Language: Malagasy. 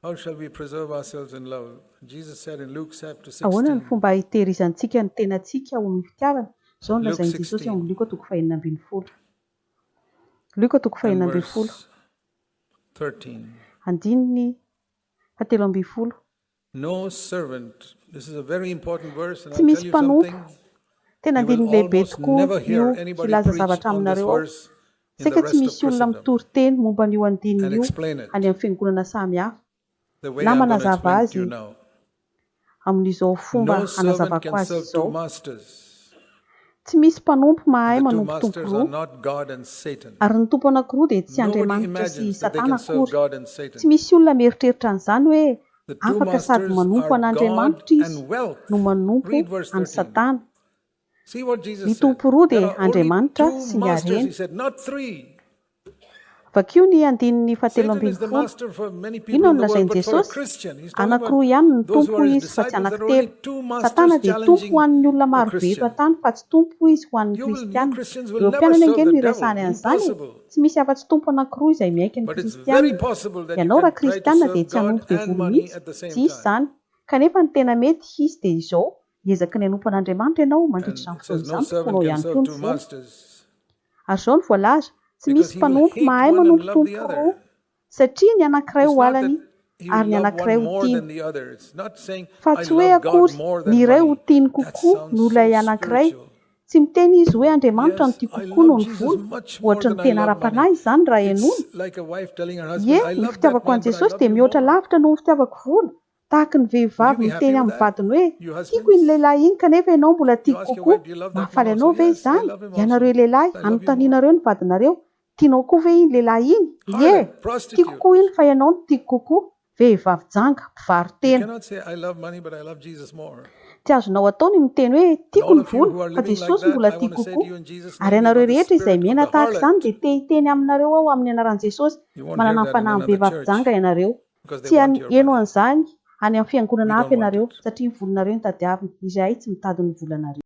How shall we preserve ourselves in love? Jesus said in Luke chapter Ahoana ny 16, fomba hitehirizantsika ny tenantsika ao amin'ny fitiavana? Izao no Luke lazain'i Jesosy ao 16 amin'ny Lioka toko faha-16. Lioka toko and faha-16, verse 13. andininy faha-13. No servant, this is a very important verse, and Tsy I'll tell misy you mpanompo. something. Tena You will andininy lehibe almost tokoa never io hear anybody hilaza preach zavatra on this aminareo aho. verse in the Saika tsy rest of misy olona Christendom mitory teny momba an'io and andininy io explain it any amin'ny fiangonana samihafa, the way na I'm going to manazava explain it to azy you now. amin'izao fomba No servant hanazavako can azy serve two izao. masters, Tsy misy mpanompo mahay and the two manompo tompo masters are roa, not God and Satan. ary ny tompo anankiroa dia tsy Nobody Andriamanitra sy imagines that they Satana can serve akory. God and Tsy Satan. misy olona mieritreritra an'izany hoe The two afaka sady masters manompo are God an'Andriamanitra izy and wealth. no manompo Read verse an'i 13. Satana. See what Ny Jesus said. tompo roa There dia are only Andriamanitra two sy ny masters, harena. he said, not three. Vakio ny andininy fahatelo Satan ambin'ny is the folo. master for many people Inona in no the world, lazain'i but for a Jesosy? Christian, he's talking about Anankiroa ihany ny those who tompo are his izy fa tsy disciples. There are only anankitelo. two Satana masters dia tompo ho challenging an'ny olona a marobe eto Christian. an-tany fa tsy tompo izy ho an'ny You will, you kristiana. Christians will Ireo never mpianany serve ange the no devil. iresahany an'izany e. Impossible. Tsy misy afa-tsy tompo anankiroa izay miaiky ny But it's very kristiana. possible that you Ianao can raha try to kristiana dia serve tsy God hanompo and devoly money mihitsy. at the same Tsy hisy time. izany. Kanefa ny tena mety hisy dia izao, hiezaky ny hanompo an'Andriamanitra ianao mandritra And izany it fotoana says no izany, servant tomponao can ihany serve koa ny two vola. masters Ary izao no voalaza, tsy because misy he will mpanompo hate mahay one and manompo love the tompo roa, other. satria ny anankiray It's ho not halany that he will ary ny love anankiray one ho more tiany. than the other. It's not saying, Fa I tsy hoe love God akory more ny than iray ho money. tiany That kokoa sounds noho so ilay anankiray. spiritual. Tsy miteny izy hoe Andriamanitra no Yes, tiako I kokoa noho love ny Jesus vola. much more Ohatry ny than I tena love money. ara-panahy izany raha henoina. It's like a wife telling her Ie, husband, I ny love that fitiavako man, an'i but I Jesosy love dia you mihoatra more. lavitra noho ny fitiavako vola. Tahaka ny Would you vehivavy be happy miteny with amin'ny that? vadiny hoe, You tiako iny husbands? lehilahy iny kanefa ianao mbola You tiako ask your kokoa. wife, do you love that man Mahafaly also? anao ve Yes, I izany? love him Ianareo also. lehilahy, I love you more. anontanianareo ny vadinareo, tianao koa ve iny lehilahy iny? Ie, Harlot, tiako prostitute. koa iny fa ianao no tiako kokoa. Vehivavy janga, You mpivaro-tena. cannot say, I love money, but I love Jesus more. Tsy azonao atao ny miteny hoe And tiako all ny of you vola who are fa living like Jesosy that, mbola I want tiako to say to kokoa. you in Jesus' Ary name, you've ianareo got the rehetra izay spirit of miaina the tahaka izany harlot. dia te hiteny aminareo aho amin'ny anaran'i Jesosy, You won't hear manana ny that in fanahin'ny another vehivavy church janga ianareo. because they Tsy want your heno money. an'izany any amin'ny We fiangonana hafa don't want ianareo it. satria ny volanareo no tadiavina. Izahay tsy mitady ny volanareo.